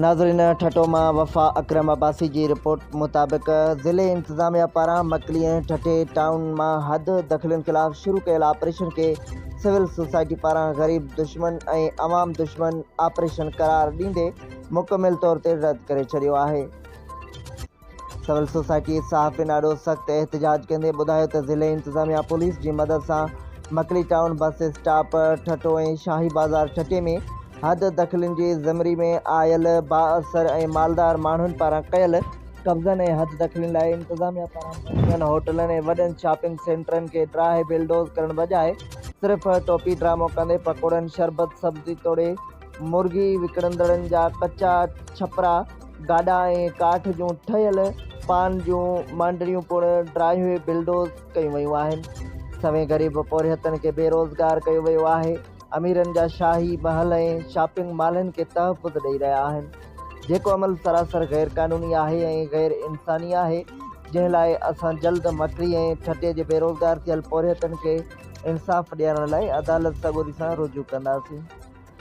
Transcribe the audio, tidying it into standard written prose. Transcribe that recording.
ناظرين ٺٽو مان وفا اڪرم عباسي جي رپورٽ مطابق ضلعي انتظاميا پاران مڪلي ۽ ٺٽي ٽائون مان حد دخلين خلاف شروع ڪيل آپريشن کي سول سوسائٽي پاران غريب دشمن ۽ عوام دشمن آپريشن قرار ڏيندي مڪمل طور تي رد ڪري ڇڏيو آهي. سول سوسائٽي صحافين آڏو سخت احتجاج ڪندي ٻڌايو ته ضلعي انتظاميا پوليس جي مدد سان Makli town bus stop Thatta ۽ Shahi Bazaar Thatta ۾ حد دخلين جي زمري ۾ آيل بااثر ۽ مالدار ماڻهن پاران ڪيل قبضن ۽ حد دخلين لاء انتظاميا پاران مهانگن هوٽلن ۽ وڏن شاپنگ سينٽرن کي ڊاهي بلڊوز ڪرڻ بجاء صرف ٽوپي ڊرامو ڪندي پڪوڙن شربت سبزي توڙي مرغي وڪڻندڙن جا ڪچا ڇپرا گاڏا ۽ ڪاٺ جون ٺهيل پان جون مانڊڙيون پڻ ڊاهي بلڊوز ڪيون ويون آهن. سوين غريب پورهيتن کي بيروزگار ڪيو ويو آهي. اميرن جا شاهي محل ۽ شاپنگ مالن کي تحفظ ڏئي رهيا آهن. جيڪو عمل سراسر غير قانوني آهي ۽ غير انساني آهي، جنهن لاء اسان جلد مڪلي ۽ ٺٽي جي بيروزگار ٿيل پورهيتن کي انصاف ڏيارڻ لاء عدالت سڳوري سان رجوع ڪنداسين.